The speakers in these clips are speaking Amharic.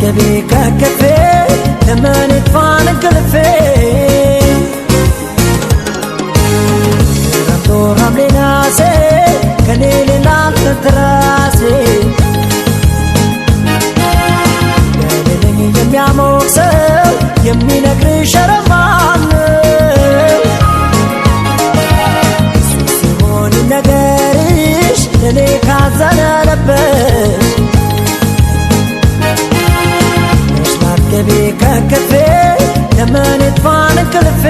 ላትገቢ ከክፌ ለምን ይጥፋን እንቅልፌ ክረምቱ ሐምሌ ነሐሴ ከኔ ሌላ ትራሴ ገለለኝ የሚያሞቅ ሰው የሚነግርሽ ኧረ ማነው? እሱ ሲሆን ነገርሽ ለኔ ካዘነ ልብሽ መች ላትገቢ ከክፌ ለምን ይጥፋን እንቅልፌ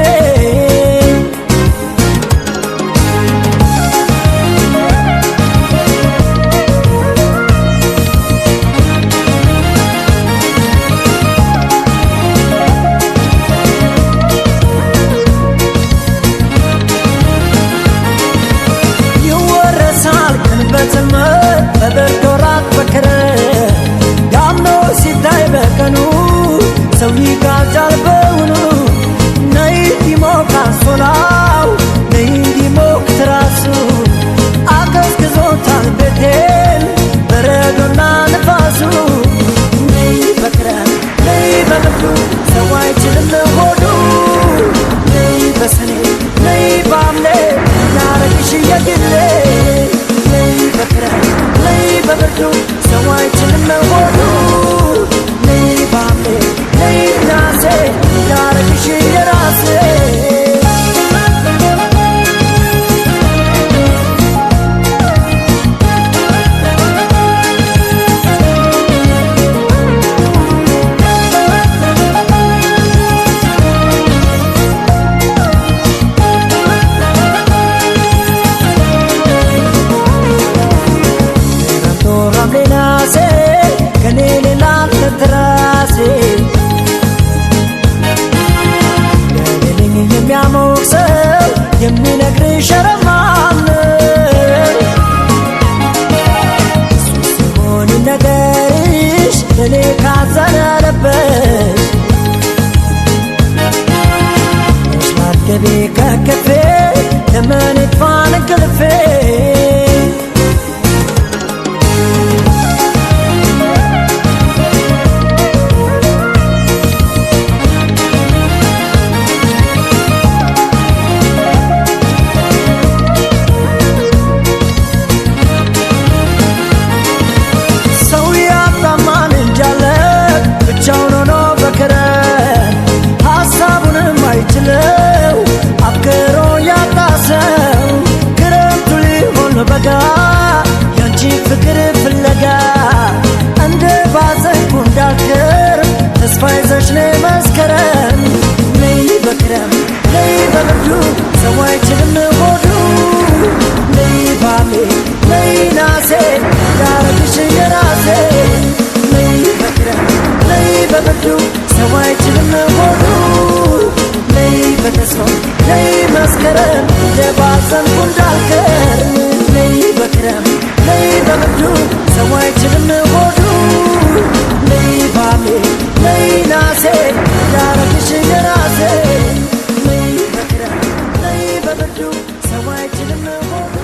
ይወረሳል ቀን በዘመን በብርድ ወራት በክረምት ዳምኖ ሲታይ በቀኑ ሰው ይጋጃል በውኑ ነይ እንዲሞቅ አንሶላው ነይ እንዲሞቅ ትራሱ አቀዝቅዞታል ቤቴን በረዶና ንፋሱ ነይ በክረምት ነይ በብርዱ ሰው አይችልም ሆዱ ነይ በሰኔ ነይ በሐምሌ ላረግሽ የግሌ ነይ በክረምት ነይ በብርዱ ሰው አይችልም ሆዱ ነይ በሐምሌ ነይ ነሐሴ ላረግሽ የራሴ ክረምቱ ሐምሌ ነሐሴ ከኔ ሌላ ትራሴ ገለለኝ የሚያሞቅ ሰው የሚነግርሽ ኧረ ማነው? እሱ ሲሆን ነገርሽ ለኔ ካዘነ ልብሽ መች ላትገቢ ከክፌ ለምን ይጥፋን እንቅልፌ ሰው ያጣማን እንጃለ ብቻውን ሆኖ በክረምት ሀሳቡንም አይችለው አፍቅሮ ያጣ ሰው ክረምቱ ሊሆን በጋ ያንቺ ፍቅር ፍለጋ እንደ ባዘንኩ እንዳልክር ተስፋ ይዘሽ ነይ መስከረም ነይ በክረምት ነይ በብርዱ ሰው አይችልም ሆዱ ነይ በሐምሌ ነይ ነሐሴ ላረግሽ የራሴ ነይ በክረምት ነይ በብርዱ ሰው አይችልም ሆዱ ነይ በተስፋ ነይ መስከረም እንደባዘንኩ እንዳልቀር ነይ በክረምት ነይ በብርዱ ሰው አይችልም ሆዱ ነይ በሐምሌ ነይ ነሐሴ ላረግሽ የራሴ ነይ በክረምት ነይ በብርዱ ሰው አይችልም ሆዱ።